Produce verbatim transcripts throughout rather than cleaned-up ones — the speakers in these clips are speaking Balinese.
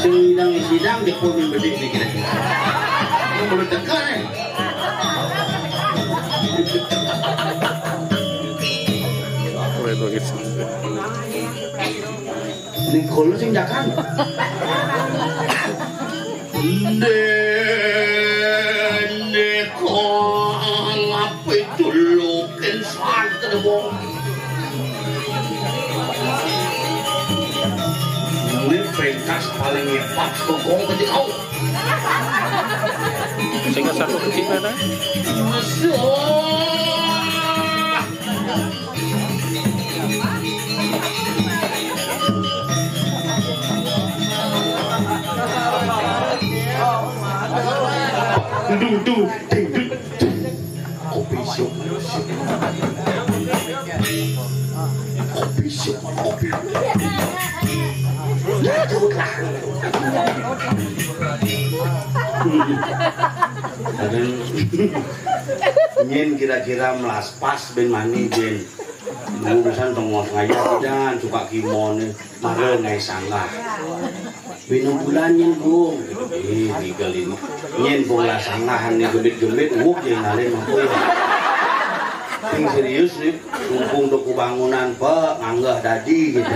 Sidang, sidang, dia pun bedik ni kira-kira. Ini belum teka ni. Ini kalau sing jakan. Dene kok ngape julukin santet wong. Ini pentas paling hebat kok kau. Sehingga satu kecil ada. Duh, duh, ding, duh, duh. Kopi syuk. Kopi syuk, kopi. Lanjutlah. Nyen kira-kira melas pas ben mani ben. Urusan tengos ngayah dan suka kimon ni. Mara ngai sanggah. Minum bulan nyen gong. Eh, tiga lima. Nyen bola sanggah ni gembit-gembit, wuk je ngalih mampu ya. Ini serius ni, mumpung toko bangunan, Pak, nganggah dadi gitu.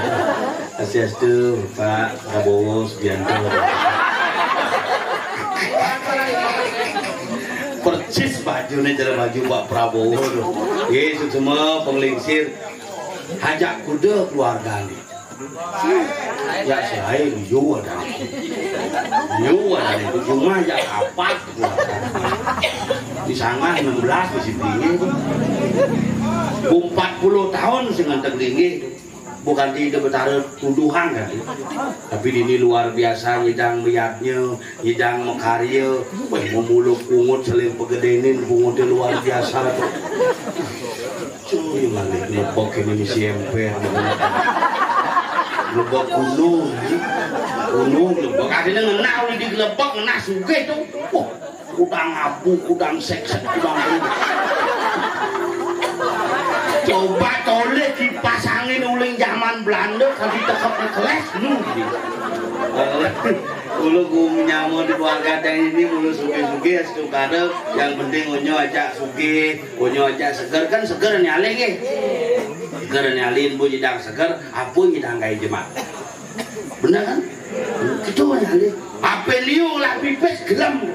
Swastiastu, Pak Prabowo Subianto. Persis baju ni, cara baju Pak Prabowo tu. Ye, semua penglingsir. Ajak kuda keluarga ni. Ya, selain you ada. You ada itu cuma ya apa? Di sana enam belas di sini. Empat puluh tahun sing ngantek linggih. Bukan tidak betara tuduhan kan. Tapi ini luar biasa nyidang meyatnya, nyidang mekarya. Weh, memuluk pungut seling pegedenin, pungutnya luar biasa. Cuy, malik lebek ini misi emper. Lebek kuno, kuno lebek. Akhirnya ngenah udah digelebek, ngenah sugih tu. Wah, kudang abu, kudang seksek, kudang abu. Coba toleh kipas angin uling zaman Belanda, kalau ditekep di keles, nu. Ulu gum nyama di keluarga yang ini, ulu sugih-sugih, setukara, yang penting unyu aja sugih. Onyo aja seger, kan seger nyalin nggih. Seger nyalin, bu nyidang seger, apa nyidang gawe jemak. Bener kan? Itu nyalin. Apa liu lah pipis gelem.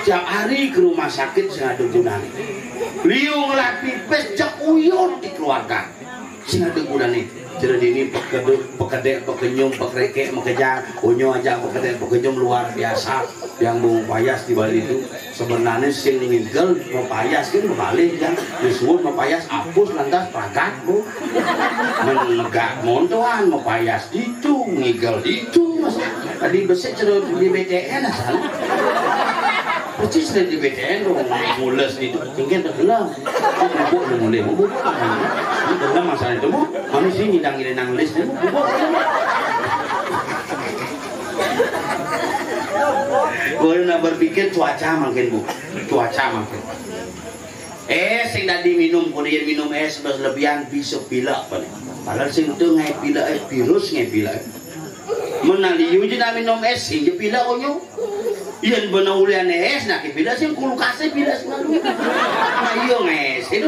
Tiap hari ke rumah sakit sing ada gunane. Liu ngelah pipis cek uyut di keluarga. Sing ada gunane. Jero dini pekeduk, pekedek, pekenyum, pekrekek, mekejang. Onyo aja pekedek, pekenyum luar biasa. Yang bung payas di Bali itu. Sebenarnya sing ngigel mapayas kan kebalik kan. Disuruh mapayas apus lantas pagat bu. Menegak montoan mapayas itu ngigel itu mas. Tadi besik sudah di B T N asal. Persis sudah di B T N dong. Mules itu tinggal tenggelam. Bubuk lu mulai bubuk. Ini tenggelam masalah itu bu. Kami sih nyidang ini nang list itu bubuk. Gue nak berpikir cuaca makin bu. Cuaca makin. Eh, sing dadi minum, kemudian minum es berlebihan bisa pilek apa nih? Padahal sing tu ngai pilek eh virus ngai pilek. Menaliu je nak minum es, sing je pilek onyo. Iyan benar ulian es, nak pilek sing kulkas eh pilek semalu. Nah, iyo ngai es itu.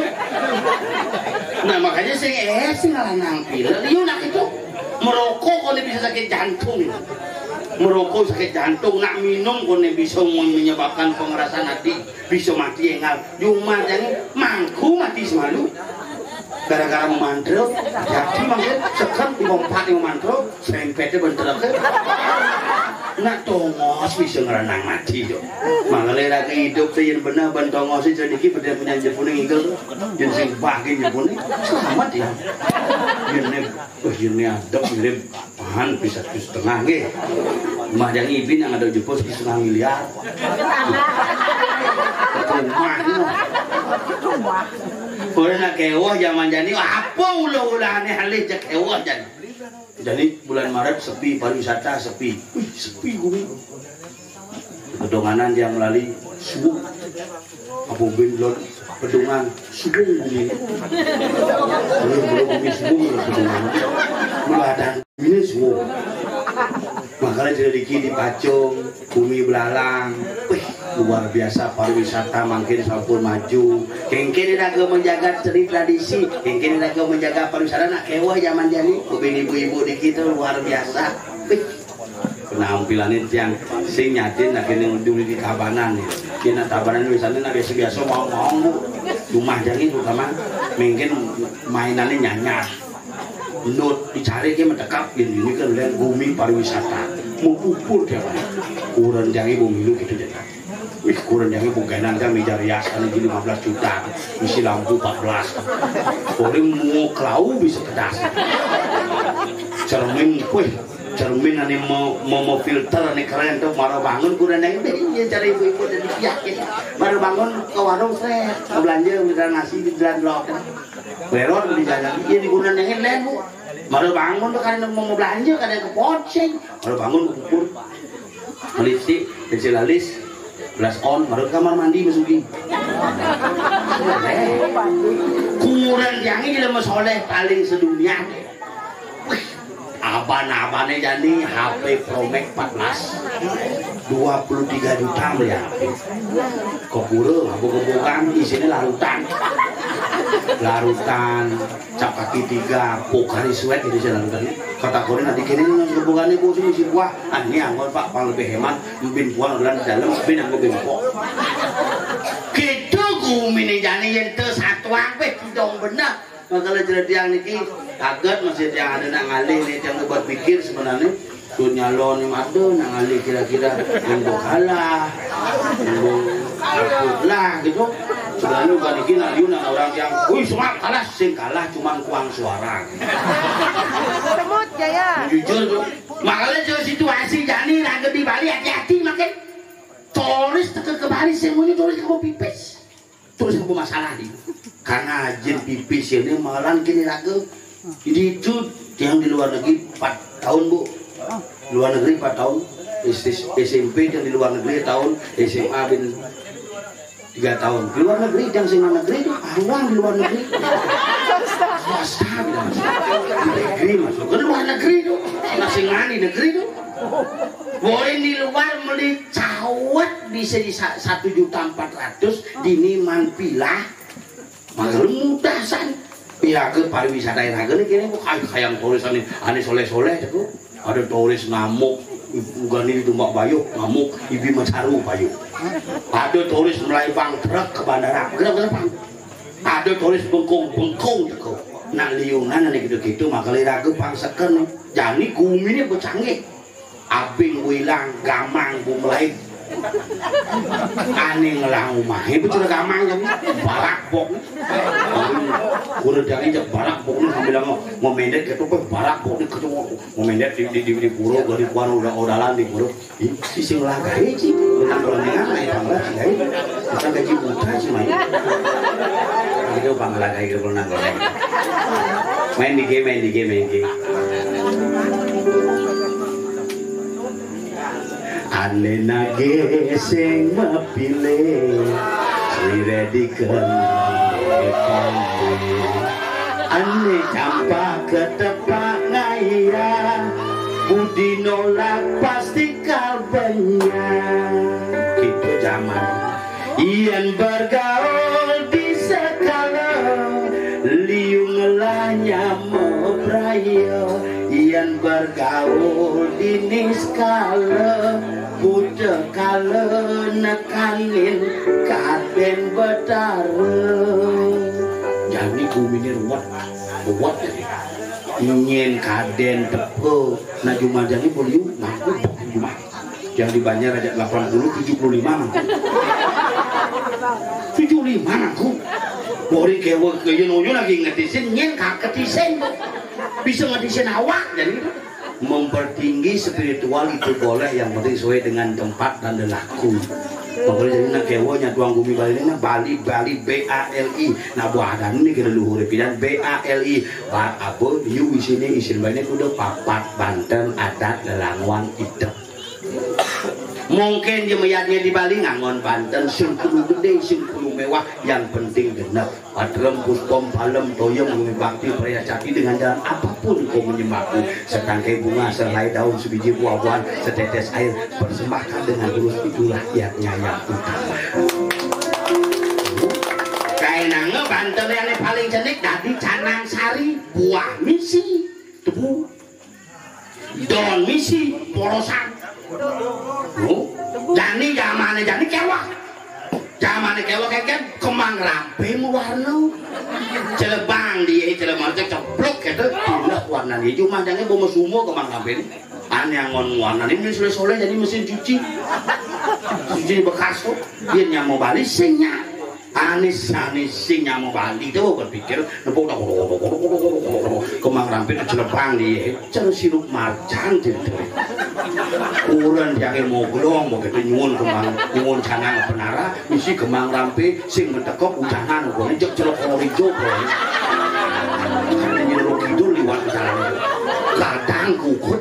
Nah, makanya sing es sing lanang pilek, iyo nak itu. Merokok kau ni bisa sakit jantung. Merokok sakit jantung, nak minum kau ni bisa menyebabkan pengerasan hati. Bisa mati enggal. Jumat yang mangku mati semalu. Gara-gara memantra, jadi mangkin sekat di pompat yang memantra, serempetnya bentrek. Nak tongos bisa ngerenang mati tu. Mangale raga hidup tu yang benar ben tongos itu sedikit pada punya Jepun yang igel. Yang sing bahagia Jepun ni selamat ya. Yang ni, oh, yang ni adem mirip Apaan bisa tujuh setengah nggih. Mah jani ibin yang ada jebos tujuh setengah miliar. Rumah. Ora nak kewah zaman jani apa ulah-ulahane halih jak kewah jani. Jani bulan Maret sepi pariwisata sepi. Wih, sepi gumi. Kedonganan dia melalui subuh. Apa bin lon pedungan subuh ni. Belum belum ni subuh belum pedungan. Belum ada ini subuh. Maka Kalau jadi di Pacung, Bumi Belalang, wih, luar biasa pariwisata mangkin sampun maju. Kengken raga menjaga seni tradisi, kengken raga menjaga pariwisata nak kewah zaman jani. Ubin ibu-ibu di kita luar biasa. Wih, penampilannya tiang sing nyadin nak kene dulu di Tabanan nih. Kena Tabanan misalnya nak biasa-biasa mau-mau bu. Rumah jani terutama mungkin mainannya nyanyar. Nut dicari ke mentekap ini kan lain bumi pariwisata. Mau pupur dia kan. Kurang jani bumi lu gitu deh. Wih, kurang jani bukanan kan meja rias kan jadi lima belas juta. Isi lampu empat belas. Paling mau kelau bisa pedas. Cermin, wih, cermin ane mau mau mau filter ane keren tuh, mara bangun kurang jani deh, iya, cari ibu-ibu dan dipiakin. Mara bangun ke warung, sret, belanja, minta nasi di jalan blok. Lerot di jalan, iya, di kurang jani lain bu. Mara bangun tuh kan mau belanja, kadang ke poceng. Mara bangun ke kupur. Lipstik, pensil alis, blush on, mara ke kamar mandi masuki. Soleh. Kurang jani jelema soleh paling sedunia. Wih, aban-abane jani H P Pro Max empat belas. Dua puluh tiga juta beli H P. Kok pura, apa kebukan, isinya larutan. Larutan, cap kaki tiga, Pocari Sweat gitu sih larutan. Kata korin, nanti kene nang kebukan ibu sini si buah. Ah, ini anggon pak, paling lebih hemat. Bin puan udah di dalam, bin anggon bengkok. Gitu gumi nih jani yang te satuan, weh, dong bener. Makanya cerita yang niki kaget masih yang ada nak ngalih nih, yang berpikir sebenarnya. Tuh nyalon yang ada nak ngalih kira-kira yang mau kalah, yang mau takut lah gitu. Sebenarnya bukan niki nak liu nak orang yang, wih, semua kalah, sing kalah cuman kuang suara. Semut Jaya. Jujur tuh. Makanya jauh situasi jani raga di Bali hati-hati makin. Turis teke ke Bali semuanya turis ke pipis. Terus aku masalah nih. Karena jin pipis ini malan kini raga. Jadi itu yang di luar negeri empat tahun bu. Luar negeri empat tahun. S- SMP yang di luar negeri tahun, S M A bin tiga tahun. Di luar negeri yang sing negeri itu awang di luar negeri. Swasta bilang. Negeri masuk ke luar negeri itu. Masing di negeri itu. Boleh di luar beli cawet bisa di sa- satu juta empat ratus, dini man pilah. Maka lu mudah san. Pihak ke pariwisata yang raga nih kini kok kayak kayak turis ane ane soleh-soleh tuh. Ada turis ngamuk, bukan ini tumbak bayu, ngamuk, ibi macaru bayu. Ada turis mulai bang truk ke bandara, kenapa kenapa? Ada turis bengkong-bengkong tuh. Nah liunan ane gitu-gitu, maka raga pangseken. Jani gumi ini bercanggih. Abing wilang gamang bumlain. Ane ngelang umahe betul gamang kan. Barak bok. Kuda dari jak barak bok ni sambil mau mau mendet ke tuh barak bok ni ke tuh mau mendet di di di, di pura dari kuan udah odalan di pura. Ih, si sing lagae ci. Nang kolengan naik tambah ci lain. Kita gaji buta ci main. Gitu bang lagae gitu nang kolengan. Main di game, main di game, main di game. Ane nage sing mapile, sire diken pambe. Ane campak ketepak ngaya, budi nolak pasti kalbenya. Gitu zaman. Yen bergaul di sekala, liu ngelahnya mebraya. Yen bergaul di niskala, buta kala nekanin kaden betara. Jani gumine ruwet, ruwet. Nyen kaden tepe, nah jumah jani beliu ngaku jumah. Yang di Banjar aja delapan puluh, tujuh puluh lima mangku. Tujuh puluh lima mangku. Bori kewe ke yun uyun lagi ngetisin, nyen kak ketisin. Bisa ngetisin awak, jadi gitu. Mempertinggi spiritual itu boleh, yang penting sesuai dengan tempat dan lelaku. Pokoknya jadi nak kewe nya tuang bumi Bali ini, nah, Bali, Bali, B A L I. Nah, buah dan ini kita luhur pilihan B A L I. Ba-, apa, yu isine, isin baine kuda papat banten adat lelangwang ite. Mungkin jemeyatnya di Bali ngangon banten sing kudu gede, sing kudu mewah, yang penting genep. Patrem, puspem, palem, toyem, bakti, prayacati, dengan jalan apapun kau menyembahku. Setangkai bunga, sehelai daun, sebiji buah-buahan, setetes air, persembahkan dengan tulus, itulah niatnya yang utama. Kainange banten yang paling cenik dadi canang sari, buah misi, tebu, daun misi, porosan. Oh, jani jamane jani kewah. Jamane kewah keken kemang rampe warna. Celebang dia, celebang ceplok gitu, pindah warnane. Cuma jange bomo semua kemang rampe ini. Ane angon warnane ini soleh-soleh jadi mesin cuci. Cuci bekas tuh. Dia nyamo bali sing nya. Anis, anis sing nyamo bali tuh berpikir, nepuk dah, kemang rampe celebang dia. Cara sirup marjan gitu. Uren jange moglong begitu nyuwun kemang, nyuwun canang penara, misi kemang rampe sing metekok ujanan, kok jek celok ijo, kok. Karena nyelok kidul liwat jalan. Kadang kugut.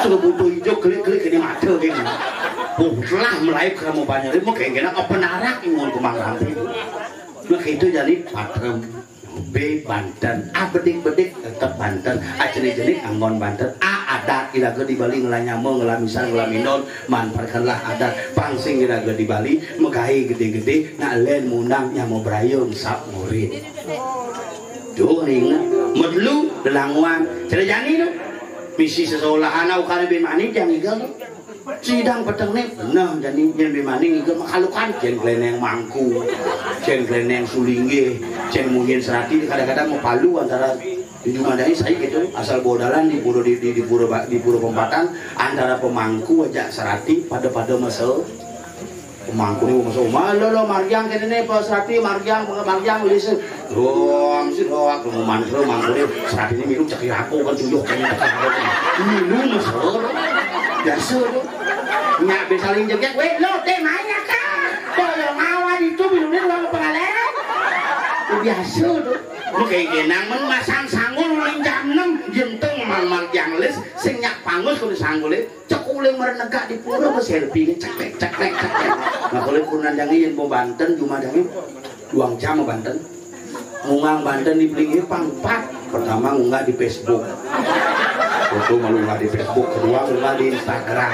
Sudah butuh ijo klik-klik ini mata gini. Oh, telah melayu kamu banyak, mau kayak gini apa narak nyuwun kemang rampe. Nah, itu jadi patrem. B banten. A bedik-bedik tetep banten. A jenik-jenik anggon banten. A adat iraga di Bali ngelanyama, ngelamisan, ngelaminon, manfaatkanlah adat. Pang sing iraga di Bali, megae gede-gede, nak len mundang nyama brayung sap murid. Tuh inget, medlu delanguan. Cerejani tuh. Misi sesolahan au kali bemani jang igal tuh. Sidang peteng nih, nah, jani yen bemani ngiga makalukan, jen kleneng mangku, jen kleneng sulinggih, jen munyin serati, kadang-kadang mapalu antara di Jumadahi saya gitu, asal bawa dalan di pura di, di, di pura ba- di pura pempatan antara pemangku aja serati pada-pada masa pemangku nih masa umah lo lo marjang kene nih pas serati marjang marjang lise doang sih doang pengumuman lo mangku nih serati ini milu cekir aku kan tuyuh kayaknya cekir aku milu masa biasa tuh. Nyak be saling jegek, "Weh, lo teh main ya, Kak? Boyo mawar itu bilune lo pengalen." Biasa tuh. Lu kayak genang men masang sanggul mulai jam enam, jenteng mamar janglis, sing nyak pangus kudu sanggule, cekule merenegak di pura ke selfie ini ceklek ceklek ceklek. Nah, kalau kunandang yen mau banten cuma dangin. Duang jam banten. Ngunggah banten di pelinggih pang empat. Pertama ngunggah di Facebook. Foto malu ngunggah di Facebook, kedua ngunggah di Instagram.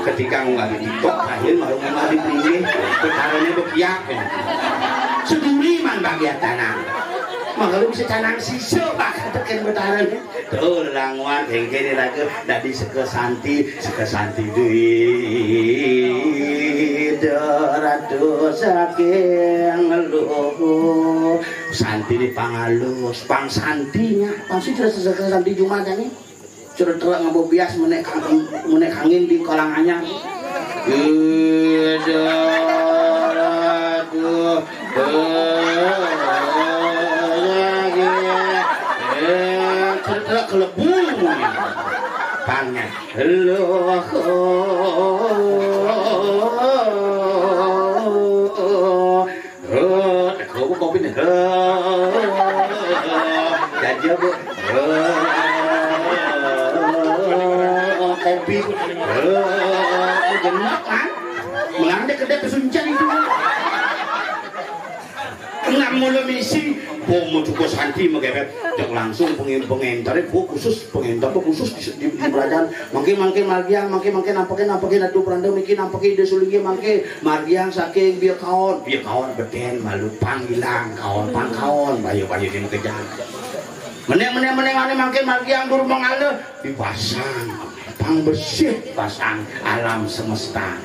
Ketika ngunggah di TikTok, akhir malu ngunggah di pelinggih. Petarane bekiak ya. Seduri man bagian tanah. Maka lu bisa tanam sisa bak tekan betarane. Tuh languan engke ni lagu dadi seka santi, seka santi duit ratu saking luhur. Santi ni pangalus, pang santinya, pasti jelas seka santi Jumat ni. Cerita ngabo bias menek kang- menek kangin di kolang anyar. Ida ratu Cetak kelebu. Pangan. Loh. Kopi nih. Jaja bu. Kopi. Genap kan? Melanda kedai kesuncan itu. Nggak mulu misi, bomo cukup santi megepet. Cek langsung pengin pengenter, bu khusus pengenter tuh khusus di, di, di kerajaan. Mangke mangke margiang, mangke mangke nampake nampake nadu peranda miki nampake ide sulingi mangke margiang saking biakaon, biakaon beden malu panggilang kaon pangkaon bayu bayu di mekejang. Meneng meneng meneng ane mangke margiang dur mengale dipasang. Pang bersih pasang alam semesta.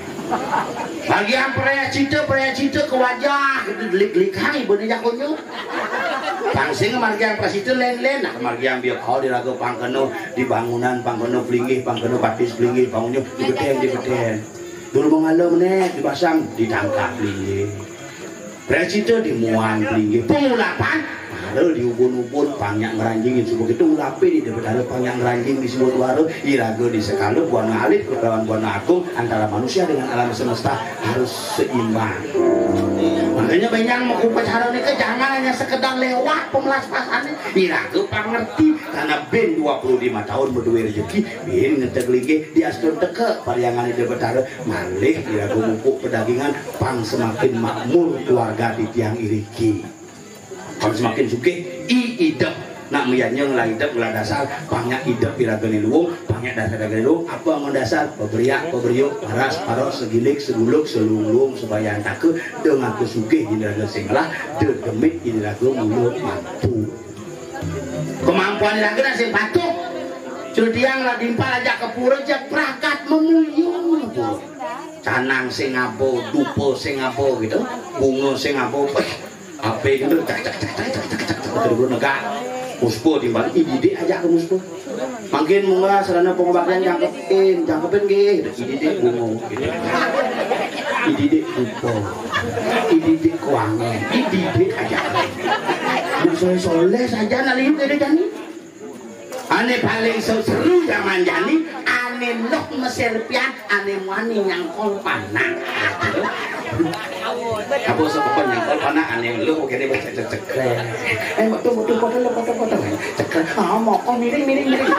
Bagian prayacita, prayacita ke wajah, itu delik-delik hai, bener jak kunyu. Pang sing margiang prasita len-len, nah margiang biar kau diraga pang kena di bangunan, pang kena pelinggih, pang kena batis pelinggih, pang unyu di beten, di beten. Dulu mengalam nih, dipasang, ditangkap pelinggih. Pracita di muan pelinggih pengulapan. Mara di ubun-ubun pangyak ngranjing suba gitu ulape di debedara pangyak ngranjing di sebuah duara iraga di sekala buana alit kelawan buana agung antara manusia dengan alam semesta harus seimbang. Makanya banyak mau upacara nih jangan hanya sekedar lewat pemelas pasannya, iraga pangerti karena bin dua puluh lima tahun berduwe rezeki, bin ngeteg linggih di astun teka pariangan Ida Betara, malih iraga mupuk pedagingan, pang semakin makmur keluarga di tiang iriki. Pang semakin sugih, i idep. Nak miyanya ngelah idep, ngelah dasar, pang nyak idep iragane luung, pang nyak dasar iragane luung, apa anggon dasar? Peberiak, peberiuk, paras, paros, segilik, seguluk, selung-lung, sebayantaka, da ngaka sugih iraga sing ngelah, da demit iraga mula mampu. Kemampuan iraga nak sing patuh. Cuma tiang lah timpal ajak ke pura, jak pragat memuyung pura. Canang sing aba, dupa sing aba gitu, bunga sing aba. Wih, ape gitu, cak, cak, cak, cak, cak, cak, cak, cak, terus negak. Muspa timbal, i didik ajak ke muspa. Mangkin munggah sarana pengobatan jangkepin, jangkepin nggih, i didik bunga gitu. I didik dupa. I didik kuangan, i didik ajak. Nak soleh-soleh saja nak liuk gitu jani. Ane paling seru zaman jani, ane luh mesir pian, ane muani nyangkol panah. Apa sebab nyangkol panah, ane luh kene baca cek-cek. Eh, metu, metu, foto, foto, foto. Cek, ah, moko miring, miring, miring.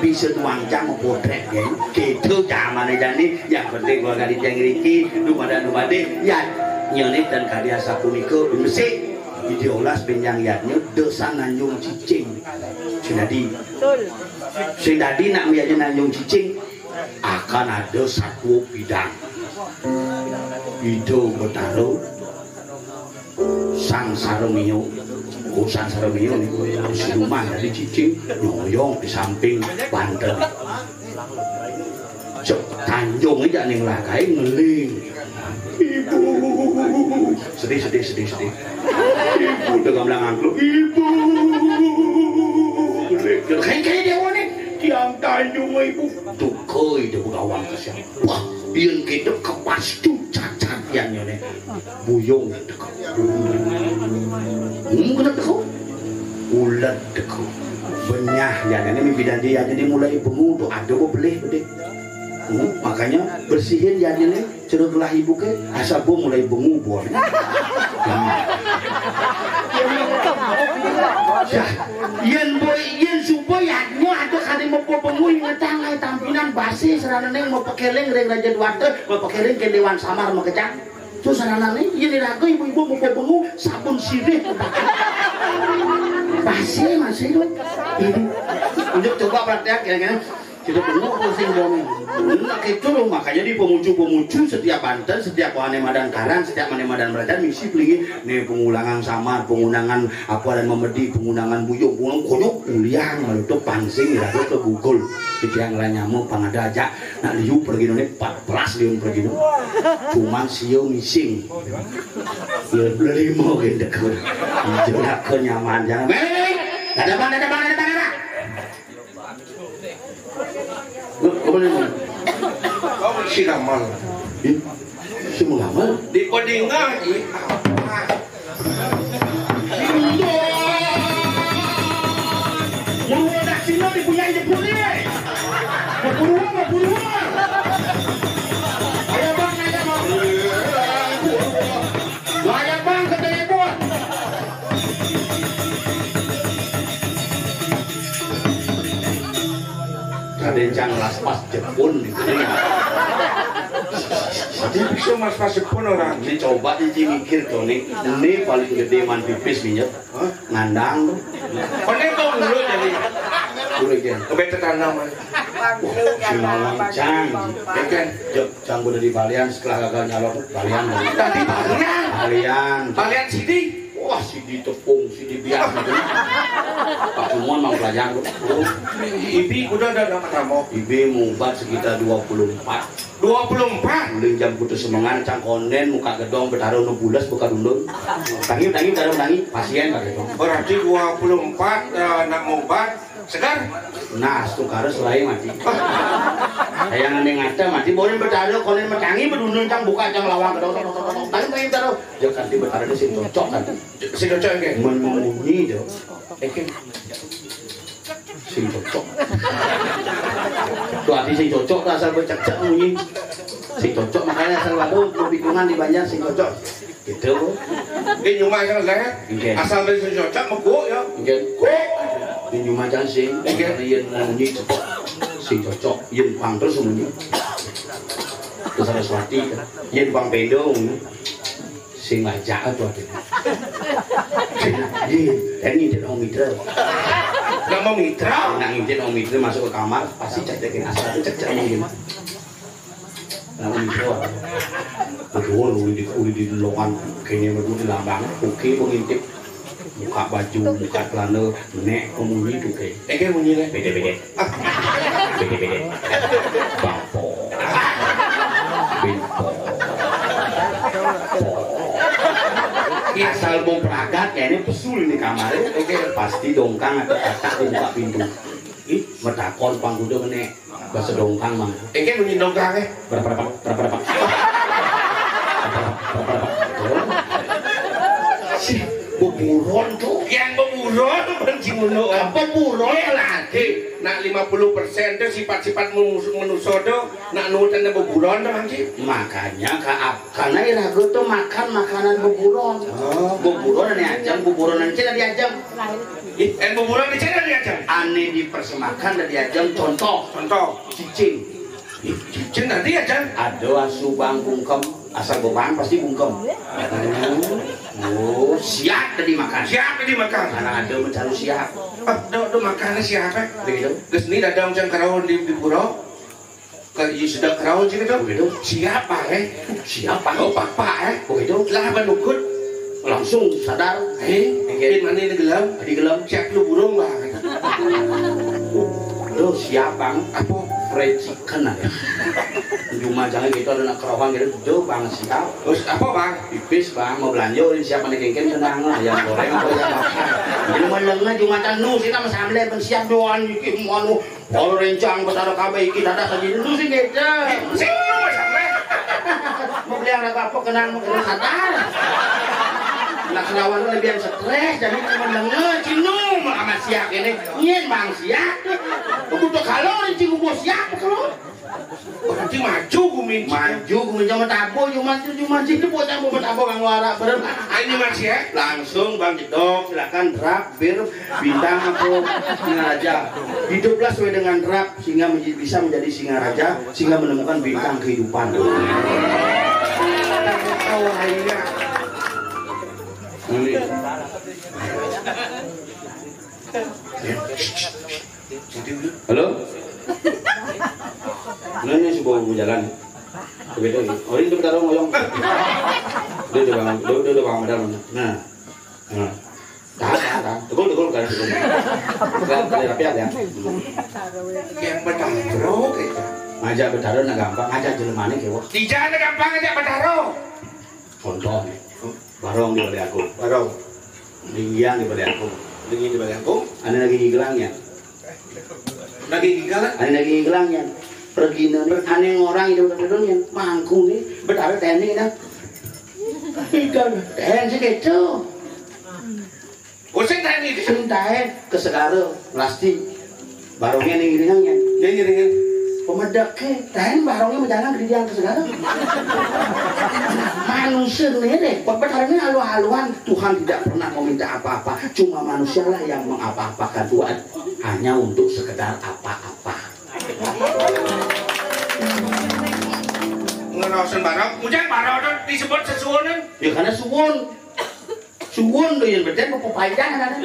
Bisa duang jam potret ya. Gitu zamane jani, yang penting gua kali tiang riki, dumada, dumade, ya nyone dan karya sapunika dumesik. Idiolas benjang yadnya, desa Nanjung Cicing. Sing dadi. Sing dadi nak miyanya Nanjung Cicing, akan ada satwa pidan. Ida Betara, Sang Saramiya. Oh, Sang Saramiya niku siluman dadi cicing, nyoyong di samping banten. Cek Tanjung aja ning lakae ngeling. Ibu. Sedih, sedih, sedih, sedih. Ibu udah gamblang angklung. Ibu. Kayak, kayak dia nih. Tiang Tanjung, ibu. Tuh, koi dia begawan ke siang. Wah, biar kita kepas tuh cacat yang nyonya. Buyung teko. Hmm, kena teko. Ulet teko. Benyah jadinya mimpi dan dia jadi mulai bengu tuh ada apa belih gede. Hmm, makanya bersihin jadinya ceruk lah ibu ke asal bu mulai bengu buah. Hmm. Dah, yen boy yen subuh ya mau ada kali mau bengu ingetang tampinan basi serana neng mau pekeling ring raja duarte mau pekeling ke dewan samar mau kejang. Terus anak-anak nih, ini raga ibu-ibu mau bengu sabun sirih. Masih, masih lu. Ini. Untuk coba perhatian kira-kira kita bengu pusing dong. Nah, itu loh, makanya di pemucu-pemucu setiap banten, setiap wane madan karang, setiap wane madan belajar misi pelingi nih pengulangan samar, pengundangan apa dan memedi, pengundangan buyung, pengundangan konyol, uliang lalu tuh pansing ya tuh ke gugul. Kita yang lain nyamuk pangada aja. Nak liu pergi nune empat belas liu pergi nu. Cuman sio ngising. Ya lima gendek. Jelaka nyaman jangan. Weh, ada bang, ada bang, ada bang, ada. Lu, lu boleh mana? Si Kamal. Ih, si Kamal. Di Kodinga, ih. Purwa Daksina dipunyai jebule. Purwa, Purwa. Ayo bang, ayo bang. Ayo bang, ketemu. Kadén cang las pas jepun gitu ya. Tapi bisa mas pas jepun orang. Ini coba nih Ci mikir tuh nih. Ini paling gede man pipis minyak. Hah? Ngandang. Koné kok mulut jadi. Mulut ya. Kebet tertanam. Wah, si Mawang cang. Ya kan? Jok cang udah di balian setelah gagal nyalon balian. Tadi balian. Balian. Balian sini. Wah, si ditepung, si dibiar gitu. Pak Kumon mau belajar. Ibi udah ada nama kamu. Ibi mubat sekitar dua puluh empat. Dua puluh empat. Ulin jam putus semengan cangkonen muka gedong betaro nu bules buka dundun. Tangi tangi betaro tangi pasien pakai itu. Berarti dua puluh empat eh, anak mubat segar. Nah, astungkara selain mati. Kayak ngene ngata mati boleh betaro konen metangi bedundun cang buka cang lawang gedong. Tangi tangi betaro. Ya kanti betaro sing cocok kan. Sing cocok nggih. Memunyi do. Eke sing cocok. Tuh ati sing cocok tuh asal becek-cek munyi. Sing cocok makanya asal waduh pikungan di Banjar sing cocok. Gitu. Nggih, nyuma sing leh. Nggih. Asal wis cocok, meguk ya. Nggih. Kok. Nggih, nyuma jan sing. Nggih. Yen munyi cocok. Sing cocok, yen pang terus munyi. Terus Saraswati kan. Yen pang pendo ngono. Sing ngajak apa tuh? Nggih, dan ini tidak mitra. Nama mitra? Nang ini tidak mitra masuk ke kamar, pasti cek-cekin asal itu cek-cek mungkin. Nah, udah. Betul, udah di, udah di longan, kayaknya betul di lambang. Oke, mengintip. Buka baju, buka celana, nek pemunyi tuh kayak. Eh, kayak munyi lah, beda-beda. Beda-beda. Bampo. Bimpo. Asal mau peragat ya ini pesul ini kamarnya. Oke, pasti dongkang atau kakak buka pintu. Ih, metakon panggudo nek. Bahasa dongkang, Mang. Iki bunyi dongkang, eh. Berapa, berapa, berapa, berapa? Si buburon tuh. Yang buburon, bukan si ngono. Apa buron lagi? Nak lima puluh persen tuh sifat-sifat menus-, manusia tuh, nak nurutannya buburon tuh, Mang Ji. Makanya, Kak, ap-, karena irago tuh makan makanan buburon. Oh. Buburon ini ajam, buburon ini diajam. Ih, eh, buburon di sini diajam. Ane dipersembahkan dan diajam, contoh. Contoh. Cicing. Ih, cicing nanti aja. Ada asu bang bungkem, asal bang pasti bungkem. Hmm. Oh, siap tadi makan. Siap tadi makan. Karena ada mencari siap. Ah, do, do makan siapa? Begitu. Terus ini datang jang karawan di, di pura. Ke, iya, sudah keraun sih gitu. Begitu. Siap, Pak, eh? Siap, Pak. Oh, Pak, Pak, eh? Begitu. Lah, apa nukut? Langsung sadar. Eh, di mana ini gelam? Di gelam. Siap lu burung, Bang. Duh, siap, Bang. Apa? Fried chicken aja. Cuma jangan gitu, ada nak kerawan gitu. Duh, Bang, siap. Terus apa, Bang? Pipis, Bang, mau belanja, udah siap, ada kengkeng, tenang lah. Yang goreng, apa yang makan? Ini mau lengah, cuma tanu, sih, sama sambelnya, siap doang, gitu, mau anu. Kalau rencang betara kabeh iki dadak lagi lu sih gitu. Sing lu sampe. Mau beli anak apa kenal mau kenal sadar. Nak kelawan lu lebih stres jadi cuma denger cinu sama siak ini. Nyen bang siak. Butuh kalau rencing gua siak kalau. Berarti maju gumi. Maju gumi sama tabo cuma cuma situ buat tabo tabo kang warak berem. Ini mas ya. Langsung bang jedok silakan drap bir Bintang atau Singaraja. Hiduplah sesuai dengan rap sehingga menjadi, bisa menjadi Singaraja sehingga menemukan bintang kehidupan. Ini. Halo? Nanya si bawa jalan. Begitu. Orang itu taruh ngoyong. Dia udah bang, dia udah bang madam. Nah. Nah. Tahan, tahan, tahan. Tegul, tegul, kan, tegul. Tegul, tegul, rapi, ya. Yang Betaro, gitu. Ngajak Betaro nak gampang, ngajak jelemane kewak. Dijana gampang ngajak Betaro. Contoh nih. Barong di balik aku. Barong. Linggian di balik aku. Linggian di balik aku. Ane lagi ngigelang ya. Lagi ngigelang? Ane lagi ngigelang ya. Pergi nih, ane orang itu udah dulu ya. Mangku nih, Betaro teni nah. Ikan, ten sih gitu. Oh, sing tani itu. Sing taen ke segara, plastik. Barongnya ning iringan ya. Ning iringan. Pemedeke, taen barongnya menjalan ke dia ke segara. Manusia nih deh, pembenarannya halu-haluan. Tuhan tidak pernah meminta apa-apa, cuma manusialah yang mengapa-apakan Tuhan hanya untuk sekedar apa-apa. Ngerosen barong, ujang barong disebut sesuunan. Ya karena suwun. Suwun tuh yang betul apa pepaidan ada.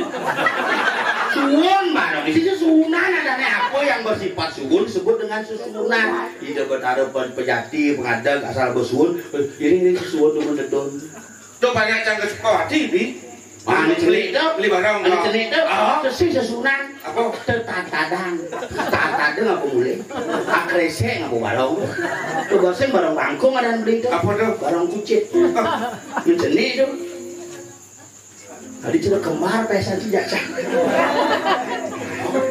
Suwun mana? Di sini susunan ada nih. Apa yang bersifat suwun disebut dengan susunan. Ida betara pen-, pejati, pengadeg, asal bersuwun. Eh, ini, ini suwun tuh mendedon. Tuh banyak yang ke Sukawati, Bi. Mana celik tuh? Beli barang. Mana celik tuh? Ah. Terus si susunan. Apa? Tetatadan. Tetatadan apa mulai? Akresek apa barang? Tuh bosen barang bangkung ada yang beli tuh. Apa tuh? Barang kucit. Ah. Menceni tuh. Tadi cuma kembar pesan sih jajah.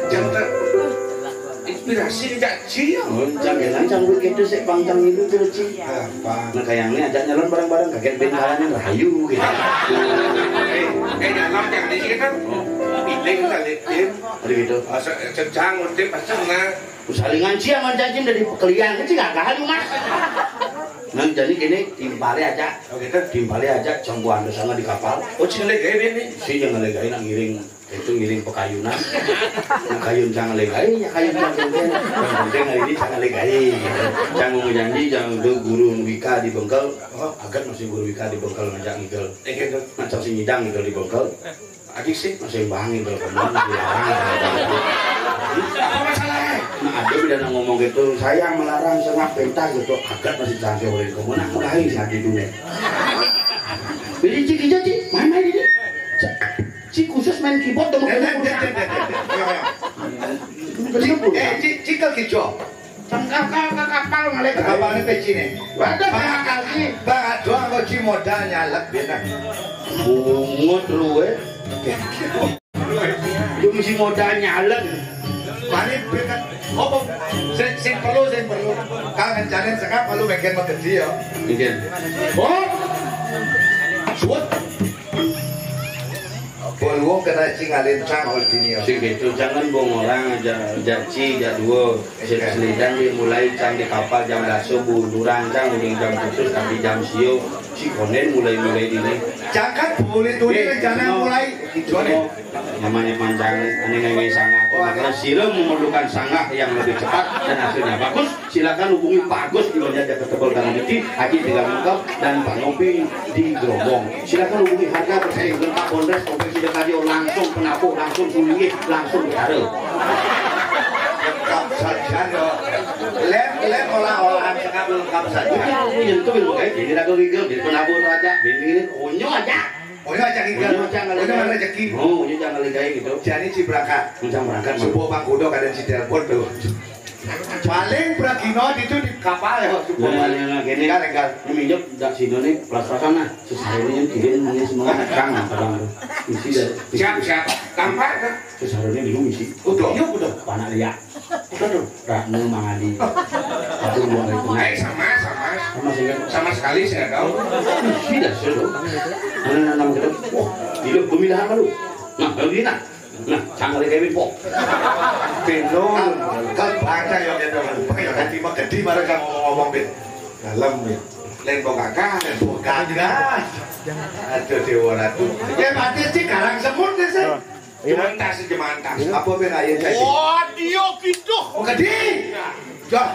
Jangan ter-, inspirasi tidak sih ya. Oh, jangan canggung gitu sih bang cang itu tuh sih. Apa? Nah kayak ini ajak nyalon bareng-bareng kaget ben kalannya rahayu gitu. Eh, eh, nyalon yang di sini kan. Pilih kita lihat. Ada gitu. Masa cecang udah pasti nah. Salingan sih sama janji dari pekelian sih gak gagal mas. Nah, jadi gini, timpale aja. Oh, gitu. Timpale aja, cang buanda sana di kapal. Oh, cing lagi ini. Si jangan lagi nak ngiring, itu ngiring pekayunan. Nah, kayun cang lagi, ya kayun cang lagi. Yang penting hari ini cang lagi. Cang mau janji, cang itu guru Wika di Bengkel. Oh, agat masih guru Wika di Bengkel ngajak ngigel. Eh, gitu. Nah, cang si nyidang ngigel di Bengkel. Adik sih masih bangi kalau kemarin dilarang. Apa masalahnya? Nah, ada beda nak ngomong gitu, saya melarang sengak pentas gitu, agat masih cantik orang kamu nak mulai saat di dunia. Jadi cik aja cik, main-main ini. Cik khusus main keyboard dong. Eh, cik, cik ke kicau. Tengkar ka, ka kapal ngalih. Kapal ini peci nih. Waduh, terima kasih. Bang, doang kok ci modal nyalek, bintang. Bungut lu, eh. Lu mesti modal nyalek. Mari, bintang. Apa? Sing, sing perlu, sing perlu. Kang, rencana sekarang perlu bikin mau kecil, ya. Bikin. Oh! Suat. Boluwung kena cing alin cang, oh, sini, ya. Sing gitu, jangan bohong orang aja, jaci, jadua. Selidan dimulai cang di kapal jam daso, bunduran cang, uling jam putus, tapi jam sio, si konen mulai-mulai dini. Jangan boleh tuh Eh, rencana no. Mulai. Itu nih. Namanya mancang, ini ngai sangat. Oh, karena sila memerlukan sangat yang lebih cepat dan hasilnya bagus, silakan hubungi Pak Agus di Banjar Jakarta Tebel Tanah Putih, Haji Tegal Mengkap, dan Pak Nopi di Gerombong. Silakan hubungi harga bersaing dengan Pak Polres, Kompleks Sidoarjo, langsung penabuh, langsung sulingih, langsung bicara. Lengkap saja, no. Lem, lem olah-olahan sekarang lengkap saja. Ini aku nyentuh ilmu kayak gini, aku gigil, jadi penabuh aja, gini, gini, onyo aja. Onyo aja gigil. Onyo aja ngalih. Onyo ngalih rezeki. Oh, onyo aja ngalih kayak gitu. Jadi si berangkat. Mencang berangkat, Mas. Subuh Pak Kudo kadang si telepon tuh. Paling pragino itu di kapal ya, subuh. Nah, balik. Nah, nah, gini. Kan, kan. Ini minyak dak sini nih, pelas-pelasan nah. Sesarene yang kirim ini semua kang, kadang tuh. Isi dari. Siap, siap. Tampak kan? Sesarene dulu isi. Udah. Yuk, udah. Panak liak. Udah tuh. Rakmu Mang Adi. Aku buang itu. Eh, sama, sama. Sama sih kan? Sama sekali saya nggak tahu. Tidak sih lo. Mana nanam kita? Wah, hidup pemilihan baru. Nah, kalau gini nah. Nah, cang lagi kawin po. Pindho. Kan baca ya gitu kan. Pakai hati mah gede mereka ngomong-ngomong, Pin. Dalam ya. Lain kok gagah, lain kok gagah. Aduh, Dewa Ratu. Ya, mati sih, karang semut deh, sih. Jemantas, jemantas. Apa, Pin, ayo, saya? Wah, dia gitu. Oh, gede. Dah.